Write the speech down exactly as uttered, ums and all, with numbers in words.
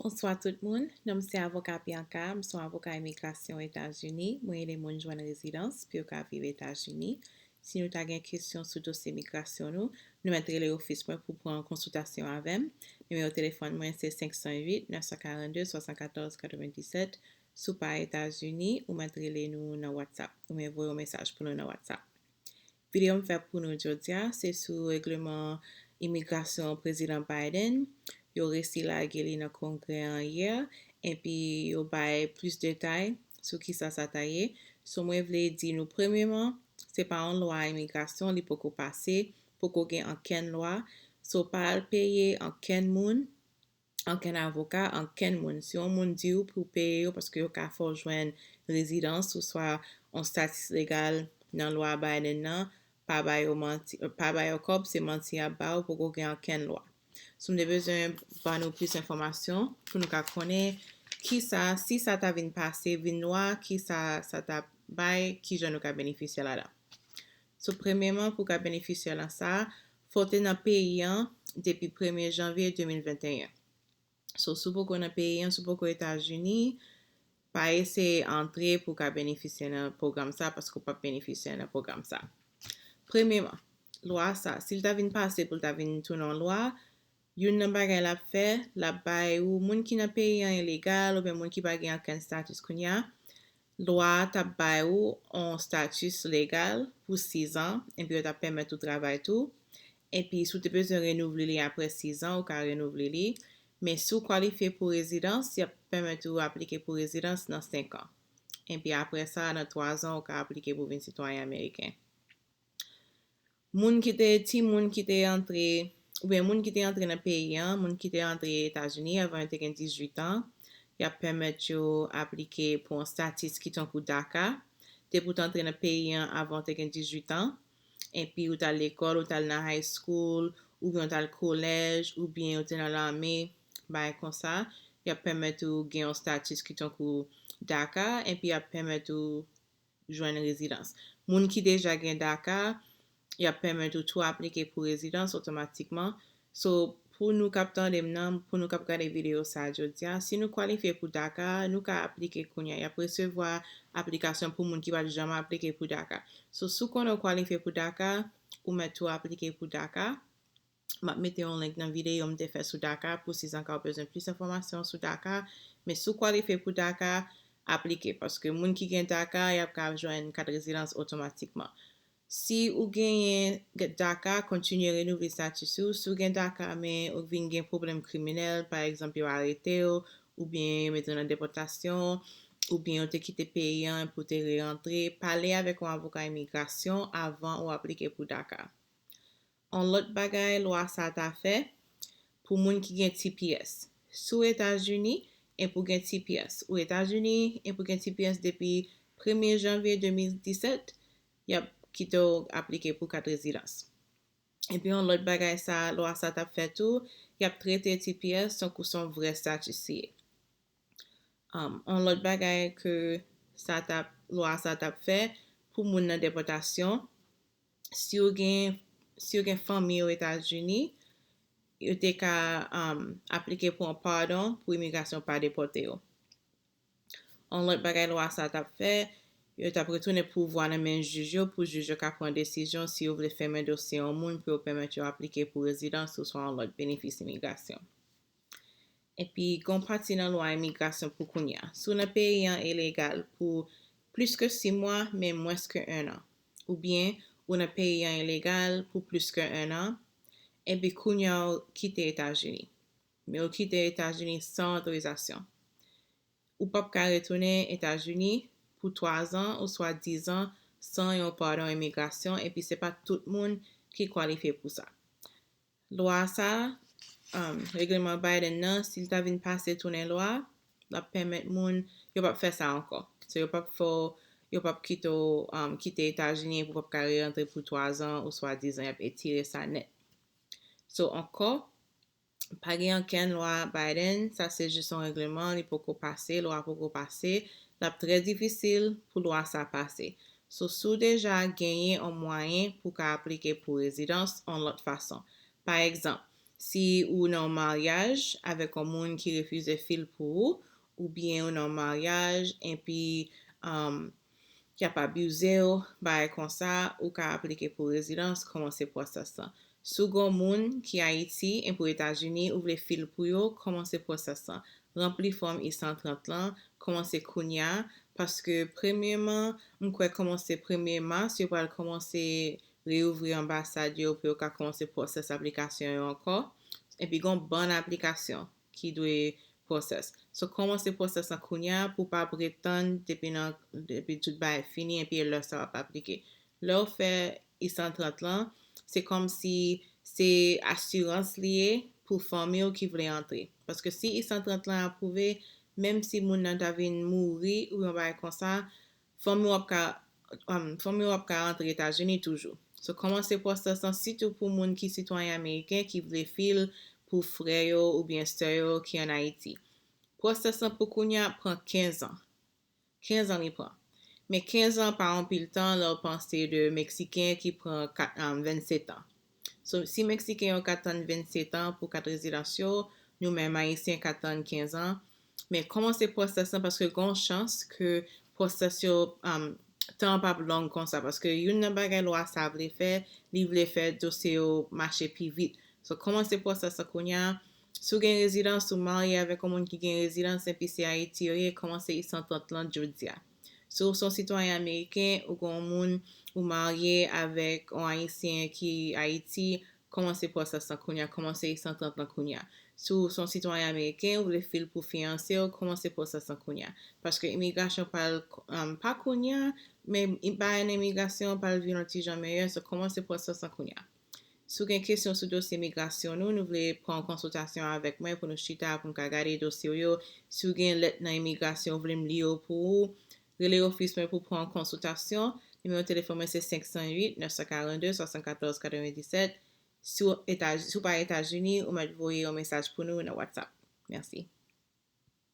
Bonswa tout moun, non m se avoka Bianca, m se yon avoka imigrasyon Etazini. Mwen ede moun jwenn rezidans pou yo ka viv Etazini. Si nou ta gen kesyon sou dosye migrasyon nou, nou mèt rele ofis mwen pou pran yon konsiltasyon avè m. Nimewo telefòn mwen se senk san uit, nèf san karannde, swasannkatòz, katrevenndisèt. Si w pa Etazini, ou mèt rele nou nan WhatsApp, oubyen voye yon mesaj pou nou nan WhatsApp. Videyo m fè pou nou jodi a, se sou regleman imigrasyon Prezidan Biden. Yo resi lage li nan Kongrè an yè, epi yo bay plis detay sou kisa sa ta ye. So, mwen vle di nou, premyeman, se pa yon lwa imigrasyon, li poko pase, poko gen ankenn lwa. So, pa al peye ankenn moun, ankenn avoka, ankenn moun. Si yon moun di w pou w peye yo, paske yo ka fè w jwenn rezidans oswa yon status legal nan lwa Biden nan, pa ba yo manti, pa ba yo kòb, se manti y ap ba w, poko gen ankenn lwa. So, m te bezwen ban nou plis enfòmasyon pou nou ka konnen kisa, si sa ta vin pase, vin lwa, kisa sa ta bay, kijan nou ka benefisye ladan. So, premyeman, pou w ka benefisye lan sa, fò w te nan peyi an depi premye janvye de mil venteyen. So, si w poko nan peyi an, si w poko Etazini, pa eseye antre pou w ka benefisye nan pwogram sa, paske w p ap benefisye nan pwogram sa. Premyeman, lwa sa, si l ta vin pase pou l ta vin tounen yon lwa, youn nan bagay l ap fè, l ap bay ou, moun ki nan peyi an ilegal oubyen moun ki pa gen ankenn status kounye a, lwa a t ap bay ou yon status legal pou sizan, epi yo t ap pèmèt ou travay tou. Epi, si w te bezwen renouvle li apre sizan, ou ka renouvle li. Men si w kwalifye pou rezidans, y ap pèmèt ou aplike pou rezidans nan senk an. Epi apre sa, nan twazan, ou ka aplike pou vin sitwayen ameriken. Moun ki te, timoun ki te antre, oubyen moun ki te antre nan peyi an, moun ki te antre Etazini avan yo te gen dizuit an, y ap pèmèt yo aplike pou yon status ki tankou DACA. Depi w te antre nan peyi an avan w te gen dizuit an, epi ou t al lekòl, ou t al nan high school, oubyen ou t al kolèj, oubyen ou te nan lame, bagay konsa, y ap pèmèt ou gen yon status ki tankou DACA, epi y ap pèmèt ou jwenn rezidans. Moun ki deja gen DACA, y ap pèmèt ou tou aplike pou rezidans otomatikman. So, pou nou k ap tande m nan, pou nou k ap gade videyo sa a jodi a, si nou kwalifye pou DACA, nou ka aplike kounye a. Y ap resevwa aplikasyon pou moun ki pa t janm aplike pou DACA. So, si w konnen w kwalifye pou DACA, ou mèt tou aplike pou DACA. M ap mete yon link nan videyo m te fè sou DACA pou sizan ka w bezwen plis enfòmasyon sou DACA. Men si w kwalifye pou DACA, aplike, paske moun ki gen DACA, y ap ka jwenn kat rezidans otomatikman. Si ou genyen DACA, kontinye renouvle status ou. Si w gen DACA, men ou vin gen pwoblèm kriminèl, pa egzanp, yo arete w, oubyen yo mete w nan depòtasyon, oubyen ou te kite peyi an epi w te rerantre, pale avèk yon avoka imigrasyon avan ou aplike pou DACA. Yon lòt bagay lwa sa ta fè pou moun ki gen T P S. Si w Etazini, epi w gen T P S. Ou Etazini, epi w gen T P S depi premye janvye de mil disèt, y ap kite w aplike pou kat rezidans. Epi yon lòt bagay sa, lwa sa t ap fè tou, y ap trete T P S tankou se yon vrè status li ye. Um, yon lòt bagay ke sa t ap, lwa sa t ap fè pou moun nan depòtasyon, si w gen, si w gen fanmi w Etazini, yo te ka, um, aplike pou yon padon pou imigrasyon pa depòte yo. Yon lòt bagay lwa sa t ap fè, yo t ap retounen pouvwa nan men jij yo pou jij yo ka pran desizyon si yo vle fèmen dosye yon moun pou yo pèmèt yo aplike pou rezidans oswa yon lòt benefis imigrasyon. Epi, gen yon pati nan lwa imigrasyon pou kounye a. Si w nan peyi an ilegal pou plis ke sis mwa, men mwens ke en an. Oubyen, ou nan peyi an ilegal pou plis ke en an, epi kounye a w kite Etazini. Men w kite Etazini san otorizasyon. Ou p ap ka retounen Etazini pou twazan oswa dizan san yon padon imigrasyon, epi se pa tout moun ki kwalifye pou sa. Lwa sa, um, regleman Biden nan, si l ta vin pase tounen lwa, l ap pèmèt moun, yo p ap fè sa ankò. So, yo p ap fè w, yo p ap kite w, um, kite Etazini epi w p ap ka rerantre pou twazan oswa dizan, y ap etire sa nèt. So, ankò, pa gen ankenn lwa Biden, sa se jis yon regleman, li poko pase, lwa poko pase, l ap trè difisil pou lwa sa pase. So, si w deja genyen yon mwayen pou w ka aplike pou rezidans yon lòt fason. Pa egzanp, Si ou nan yon maryaj avèk yon moun ki refize fil pou ou, oubyen ou nan yon maryaj epi um, y ap abize w, bagay konsa, ou ka aplike pou rezidans, kòmanse pwosès lan. Si w gen yon moun ki Ayiti epi w Etazini, ou vle fil pou yo, kòmanse pwosès lan. Ranpli fòm I san trant lan, kòmanse kounya, paske premyeman, m kwè kòmanse premye mas, yo pral kòmanse reouvri anbasad yo pou yo ka kòmanse pwosès aplikasyon yo ankò. Epi gen yon bann aplikasyon ki dwe pwosès. So, kòmanse pwosès lan kounya pou pa ap ret tann depi nan, depi tout bagay fini epi lè sa w ap aplike. Lè w fè I san trant lan, se kòmsi se asirans li ye pou fanmi w ki vle antre. Paske si I san trant lan apwouve, menm si moun nan ta vin mouri ou yon bagay konsa, fanmi w ap ka, um, fanmi w ap ka antre Etazini toujou. So, kòmanse pwosès lan sitou pou moun ki sitwayen ameriken ki vle fil pou frè yo oubyen sè yo ki ann Ayiti. Pwosès lan pou kounya pran kenz an. Kenz an li pran. Men kenz an pa anpil tan lè w panse de Meksiken ki pran kat, um, vennsetan. So, si Meksiken yo ka tann vennsetan pou kat rezidans yo, nou menm Ayisyen ka tann kenz an. Men kòmanse pwosès lan paske gen yon chans ke pwosès yo, um, tan an p ap long konsa. Paske youn nan bagay lwa sa vle fè, li vle fè dosye yo mache pi vit. So, kòmanse pwosès lan kounya. Si w gen rezidans, ou marye avèk yon moun ki gen rezidans epi se Ayiti yo ye, kòmanse I san trant lan jodi a. Si w se yon sitwayen ameriken, ou gen yon moun ou marye avèk yon Ayisyen ki Ayiti, kòmanse pwosès lan kounya, kòmanse I san trant lan kounya. Si w se yon sitwayen ameriken, ou vle fil pou fiyanse w, kòmanse pwosès lan kounya. Paske imigrasyon pral, um, pa kounya, men bagay nan imigrasyon pral vin yon ti jan meyè, so kòmanse pwosès lan kounya. Si w gen kesyon sou dosye migrasyon nou, nou vle pran yon konsiltasyon avèk mwen pou nou chita, pou nou ka gade dosye w yo. Si w gen lèt nan imigrasyon, w vle m li yo pou ou, rele ofis mwen pou pran yon konsiltasyon. Nimewo telefòn mwen se senk san uit, nèf san karannde, swasannkatòz katrevenndisèt. Si w Eta-, si w pa Etazini, ou mèt voye yon mesaj pou nou nan WhatsApp. Mèsi.